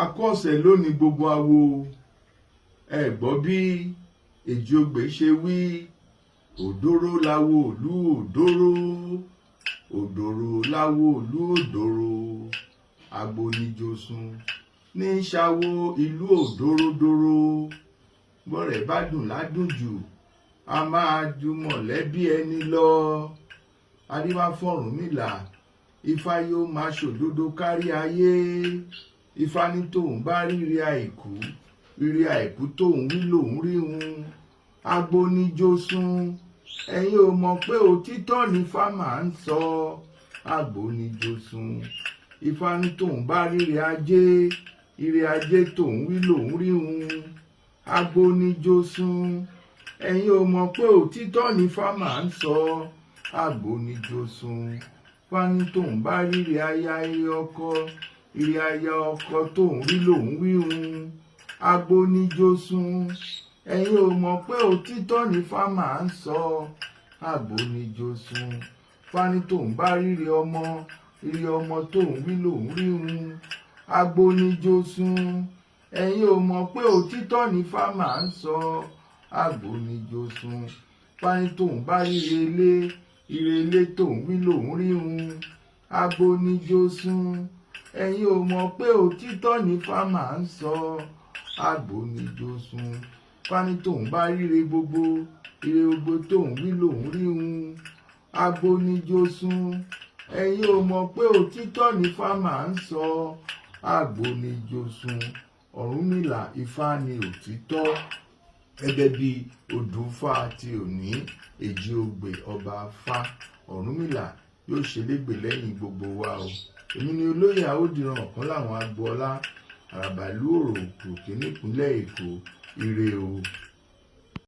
Akọ́ṣẹ́ lónìí gbogbo awo. Ẹ gbọ́ bí Èjìogbè ṣe wí: òdòrò láwo òlú òdòrò, òdòrò láwo òlú òdòrò, agbonijosun ní ṣàwo ìlú òdòròdòrò. Bọ́rẹ̀ bá dùn ládùn jù, a máa ju mọ̀lẹ́bí ẹni lọ. Adífá f'Ọ̀rúnmìlà, Ifá yóò máa ṣòdodo kárí ayé. Ifá ní tóun bá ríre àìkú, ríre àìkú tóun wí lòun rí hun. Agbonijosun, ẹ̀yin ò mọ̀ pé òtítọ́ ní Ifá máa ń sọ. Agbonijosun, Ifá ní tóun bá ríre ajé, ire ajé tóun wí lòun rí hun. Agbonijosun, ẹ̀yin ò mọ̀ pé òtítọ́ ní Ifá máa ń sọ. Agbonijosun, Ifá ní tóun bá ríre aya, ire ọkọ, ire aya ọkọ tóun rí lòun wí hun. Agbonijosun, ẹ̀yin ò mọ̀ pé òtítọ́ ní Ifá máa ń sọ. Agbonijosun, Ifá ní tóun bá ríre ọmọ, ire ọmọ tóun wí lòun rí hun. Agbonijosun, ẹ̀yin ò mọ̀ pé òtítọ́ ní Ifá máa ń sọ. Agbonijosun, Ifá ní tóun bá ríre ilé, ire ilé tóun wí lòun rí hun. Agbonijosun, ẹ̀yin ò mọ̀ pé òtítọ́ ní Ifá máa ń sọ. Agbonijosun, Ifá ní tóun bá ríre gbogbo, ire gbogbo tóun wí lòun rí hun. Agbonijosun, ẹ̀yin ò mọ̀ pé òtítọ́ ní Ifá máa ń sọ. Agbonijosun, Ọ̀rúnmìlà, Ifá ni òtítọ́. Gẹ́gẹ́ bí odùfá ti òní, Èjìogbè ọba Fá, Ọ̀rúnmìlà yóò ṣe légbè lẹ́yìn gbogbo wa o. Èmi ni olóyè Àwòdìran, ọ̀kan láwọn agboola àràbàlú òrò òkè nípínlẹ̀ Èkó. Ire o.